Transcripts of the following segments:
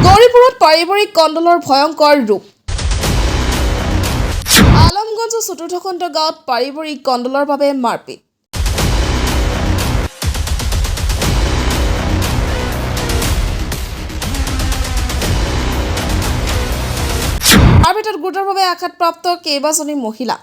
গৌৰীপুৰত পাৰিবাৰিক কন্দলৰ ভয়ংকৰ ৰূপ। আলমগঞ্জ চতুৰ্থখণ্ড গাঁৱত পাৰিবাৰিক কন্দলৰ বাবে মাৰপিট। মাৰপিটত গুৰুতৰভাৱে আঘাতপ্ৰাপ্ত কেইবাজনী মহিলা।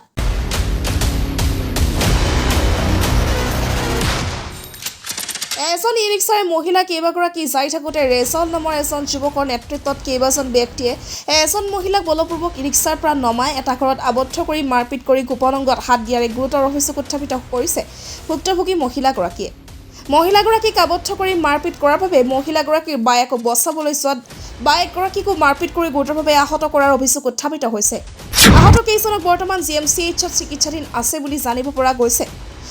এজন ই ৰিক্সাৰে মহিলা কেইবাগৰাকী যাই থাকোঁতে ৰেজাউল নামৰ এজন যুৱকৰ নেতৃত্বত কেইবাজন ব্যক্তিয়ে এজন মহিলাক বলপূৰ্বক ই ৰিক্সাৰ পৰা নমাই এটা ঘৰত আবদ্ধ কৰি মাৰপিট কৰি গোপন অংগত হাত দিয়াৰে গুৰুতৰ অভিযোগ উত্থাপিত কৰিছে ভুক্তভোগী মহিলাগৰাকীয়ে। মহিলাগৰাকীক আবদ্ধ কৰি মাৰপিট কৰাৰ বাবে মহিলাগৰাকীৰ বায়েকক বচাবলৈ যোৱাত বায়েকগৰাকীকো মাৰপিট কৰি গুৰুতৰভাৱে আহত কৰাৰ অভিযোগ উত্থাপিত হৈছে। আহত কেইজনক বৰ্তমান জি এম চি এইচত চিকিৎসাধীন আছে বুলি জানিব পৰা গৈছে।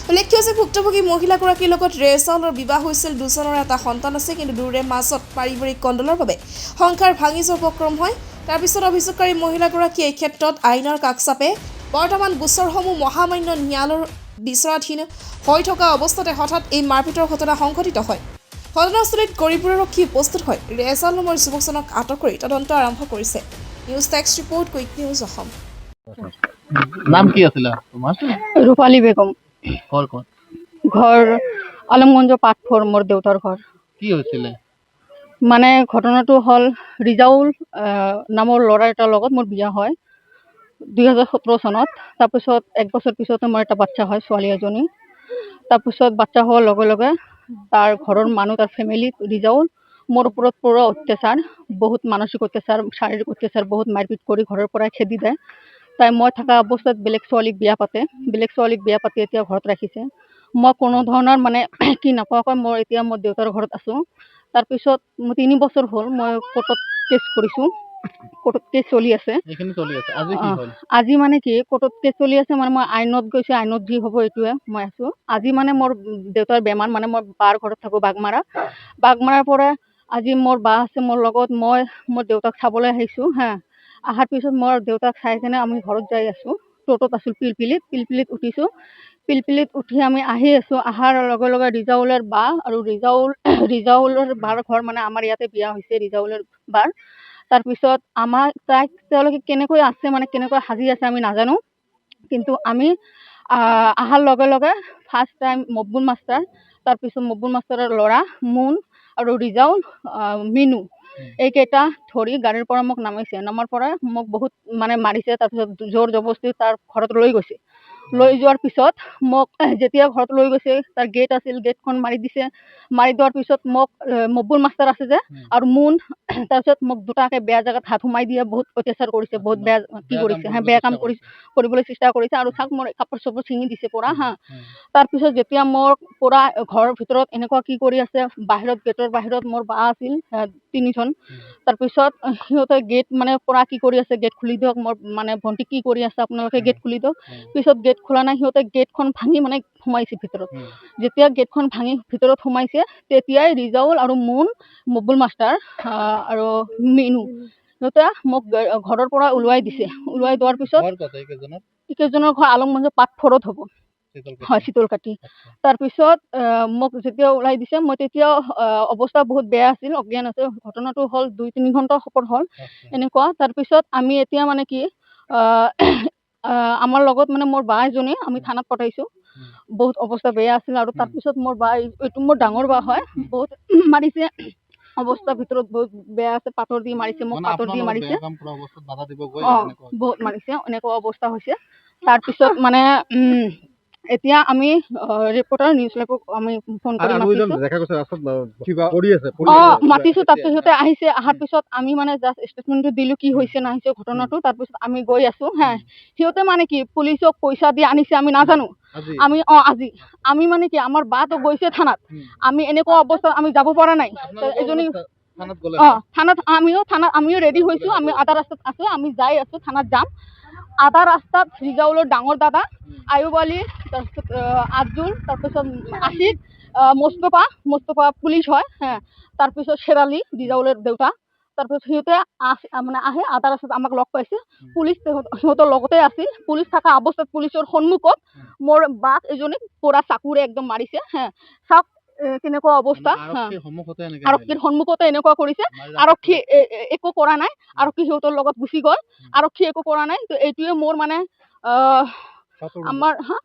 উল্লেখ্য যে ভুক্তভোগী মহিলাগৰাকীৰ লগত ৰেজাউলৰ বিবাহ হৈছিল। দুজনৰ এটা সন্তান আছে, কিন্তু দুয়োৰে মাজত পাৰিবাৰিক কন্দলৰ বাবে সংসাৰ ভাঙি যোৱাৰ উপক্ৰম হয়। তাৰপিছত অভিযোগকাৰী মহিলাগৰাকীয়ে এই ক্ষেত্ৰত আইনৰ কাষ চাপে। বৰ্তমান গোচৰসমূহ মহামান্য ন্যায়ালয়ৰ বিচৰাধীন হৈ থকা অৱস্থাতে হঠাৎ এই মাৰপিটৰ ঘটনা সংঘটিত হয়। ঘটনাস্থলীত গৌৰীপুৰ আৰক্ষী উপস্থিত হৈ ৰেজাউল নামৰ যুৱকজনক আটক কৰি তদন্ত আৰম্ভ কৰিছে। News desk report, quick news Assam. নাম কি আছিলে তোমাৰ? ৰূপালী বেগম। ঘৰ ক'ত? ঘৰ আলমগঞ্জ পাটফৰ, মোৰ দেউতাৰ ঘৰ। কি হৈছিলে? মানে ঘটনাটো হ'ল, ৰিজাউল নামৰ ল'ৰা এটাৰ লগত মোৰ বিয়া হয় 2017 চনত। তাৰপিছত এক বছৰ পিছতে মোৰ এটা বাচ্চা হয়, ছোৱালী এজনী। তাৰপিছত বাচ্চা হোৱাৰ লগে লগে তাৰ ঘৰৰ মানুহ, তাৰ ফেমিলি, ৰিজাউল মোৰ ওপৰত পূৰা অত্যাচাৰ, বহুত মানসিক অত্যাচাৰ, শাৰীৰিক অত্যাচাৰ, বহুত মাৰপিট কৰি ঘৰৰ পৰাই খেদি দিয়ে। তাই মই থকা অৱস্থাত বেলেগ ছোৱালীক বিয়া পাতে। বেলেগ ছোৱালীক বিয়া পাতি এতিয়া ঘৰত ৰাখিছে। মই কোনো ধৰণৰ মানে কি নোপোৱাকৈ মই এতিয়া মোৰ দেউতাৰ ঘৰত আছোঁ। তাৰপিছত মোৰ 3 বছৰ হ'ল, মই কোৰ্টত কেছ কৰিছোঁ। কোৰ্টত কেছ চলি আছে। এইখিনি চলি আছে। আজি কি হ'ল? আজি মানে কি, কোৰ্টত কেছ চলি আছে, মানে মই আইনত গৈছোঁ, আইনত যি হ'ব এইটোৱে মই আছোঁ। আজি মানে মোৰ দেউতাৰ বেমাৰ, মানে মই বাৰ ঘৰত থাকোঁ বাঘমাৰা। বাঘমাৰাৰ পৰা আজি মোৰ বা আছে মোৰ লগত, মই মোৰ দেউতাক চাবলৈ আহিছোঁ। হা, অহাৰ পিছত মোৰ দেউতাক চাই কেনে আমি ঘৰত যাই আছোঁ। টোটোত আছোঁ, পিলপিলিত, পিলপিলিত উঠিছোঁ। পিলপিলিত উঠি আমি আহি আছোঁ। অহাৰ লগে লগে ৰিজাউলৰ বা আৰু ৰিজাউলৰ বাৰ ঘৰ, মানে আমাৰ ইয়াতে বিয়া হৈছে ৰিজাউলৰ বাৰ। তাৰপিছত আমাৰ তাইক তেওঁলোকে কেনেকৈ আছে, মানে কেনেকৈ সাজি আছে আমি নাজানো, কিন্তু আমি অহাৰ লগে লগে ফাৰ্ষ্ট টাইম মকবুল মাষ্টাৰ, তাৰপিছত মকবুল মাষ্টাৰৰ ল'ৰা মুন আৰু ৰিজাউল, মিনু, এইকেইটা ধৰি গাড়ীৰ পৰা মোক নামাইছে। নমাৰ পৰা মোক বহুত মানে মাৰিছে। তাৰপিছত জোৰ জবৰদস্তি তাৰ ঘৰত লৈ গৈছে। লৈ যোৱাৰ পিছত মোক যেতিয়া ঘৰত লৈ গৈছে, তাৰ গেট আছিল, গেটখন মাৰি দিছে। মাৰি দিয়াৰ পিছত মোক মকবুল মাষ্টাৰ আছে যে আৰু মুন, তাৰপিছত মোক দুটাকে বেয়া জেগাত হাত সোমাই দিয়ে, বহুত অত্যাচাৰ কৰিছে, বহুত বেয়া কি কৰিছে, হা, বেয়া কাম কৰি কৰিবলৈ চেষ্টা কৰিছে। আৰু চাওক, মোৰ কাপোৰ চাপোৰ ছিঙি দিছে পূৰা। হা, তাৰপিছত যেতিয়া মোৰ পূৰা ঘৰৰ ভিতৰত এনেকুৱা কি কৰি আছে, বাহিৰত গেটৰ বাহিৰত মোৰ বা আছিল তিনিজন। তাৰপিছত সিহঁতে গেট মানে পূৰা কি কৰি আছে, গেট খুলি দিয়ক, মোৰ মানে ভণ্টি কি কৰি আছে আপোনালোকে, গেট খুলি দিয়ক। পিছত গেট খোলা নাই, সিহঁতে গেটখন ভাঙি মানে সোমাইছে ভিতৰত। যেতিয়া গেটখন ভাঙি ভিতৰত সোমাইছে, তেতিয়াই ৰিজাউল আৰু মুন, মকবুল মাষ্টাৰ আৰু মিনু, সিহঁতে মোক ঘৰৰ পৰা ওলোৱাই দিছে। ওলোৱাই দিয়াৰ পিছত ঘৰ ক'ত এইকেইজনৰ? এইকেইজনৰ ঘৰ আলমগঞ্জ পাটফৰত হ'ব। হয়, শীতলকাঠি। তাৰপিছত মোক যেতিয়া ওলাই দিছে, মই তেতিয়া অৱস্থা বহুত বেয়া আছিল, অজ্ঞান আছিল। ঘটনাটো হ'ল 2-3 ঘণ্টা ওপৰত হ'ল এনেকুৱা। তাৰপিছত আমি এতিয়া মানে কি, আমাৰ লগত মানে মোৰ বা এজনী আমি থানাত পঠাইছোঁ। বহুত অৱস্থা বেয়া আছিল। আৰু তাৰপিছত মোৰ বা, এইটো মোৰ ডাঙৰ বা হয়, বহুত মাৰিছে, অৱস্থা ভিতৰত বহুত বেয়া আছে। পাথৰ দি মাৰিছে মোক, পাথৰ দি মাৰিছে। অঁ, বহুত মাৰিছে, এনেকুৱা অৱস্থা হৈছে। তাৰপিছত মানে এতিয়া আমি ৰিপৰ্টাৰ নিউজ লাইভক আমি ফোন কৰি মাতিছোঁ। অঁ, মাতিছোঁ। তাৰপিছত সিহঁতে আহিছে। অহাৰ পিছত আমি মানে জাষ্ট ষ্টেটমেণ্টটো দিলোঁ, কি হৈছে না হৈছে ঘটনাটো। তাৰপিছত আমি গৈ আছোঁ। হা, সিহঁতে মানে কি পুলিচক পইচা দি আনিছে আমি নাজানো। আমি অঁ, আজি আমি মানে কি, আমাৰ বাটো গৈছে থানাত, আমি এনেকুৱা অৱস্থাত আমি যাব পৰা নাই। এজনী অঁ, থানাত আমিও, থানাত আমিও ৰেডি হৈছোঁ। আমি আধা ৰাস্তাত আছোঁ, আমি যাই আছোঁ, থানাত যাম। আধা ৰাস্তাত ৰিজাউলৰ ডাঙৰ দাদা আয়ুব আলী, তাৰপিছত আব্দুল, তাৰপিছত আশিক, মোস্তফা, মোস্তফা পুলিচ হয়, হ্যাঁ, তাৰপিছত শেৰ আলী ৰিজাউলৰ দেউতা, তাৰপিছত সিহঁতে মানে আহে আধা ৰাস্তাত আমাক লগ পাইছে। পুলিচ সিহঁতৰ লগতে আছিল। পুলিচ থকা অৱস্থাত পুলিচৰ সন্মুখত মোৰ বাক এজনীক পূৰা চাকুৰে একদম মাৰিছে। হ্যাঁ, চাওক। কেনেকুৱা অৱস্থা। মানে হা। আৰক্ষীৰ সন্মুখতে এনেকে আৰক্ষীৰ সন্মুখতে এনেকুৱা কৰিছে। মাৰিলে? আৰক্ষী একো কৰা নাই, আৰক্ষী সিহঁতৰ লগত গুচি গ'ল, আৰক্ষী একো কৰা নাই। তো এইটোৱে মোৰ মানে আমাৰ হা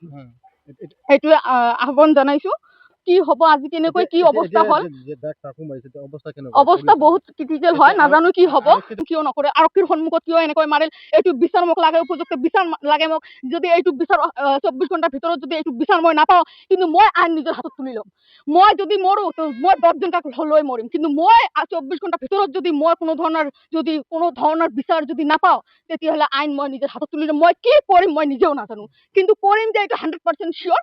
এইটোৱে আহ্বান জনাইছো। কি হ'ব আজি, কেনেকৈ কি অৱস্থা হ'ল। অৱস্থা বহুত ক্ৰিটিকেল হয়, নাজানো কি হ'ব। কিয় নকৰে? আৰক্ষীৰ সন্মুখত কিয় এনেকৈ মাৰিল? এইটো বিচাৰ মোক লাগে, উপযুক্ত বিচাৰ লাগে মোক। যদি এইটো বিচাৰ 24 ঘণ্টাৰ ভিতৰত যদি এইটো বিচাৰ মই নাপাওঁ, কিন্তু মই আইন নিজৰ হাতত তুলি ল'ম। মই যদি মৰো তো মই 10জনক লৈ মৰিম, কিন্তু মই 24 ঘণ্টাৰ ভিতৰত যদি মই কোনো ধৰণৰ যদি কোনো ধৰণৰ বিচাৰ যদি নাপাওঁ, তেতিয়াহ'লে আইন মই নিজৰ হাতত তুলি ল'ম। মই কি কৰিম মই নিজেও নাজানো, কিন্তু কৰিম যে এইটো 100% চিয়'ৰ।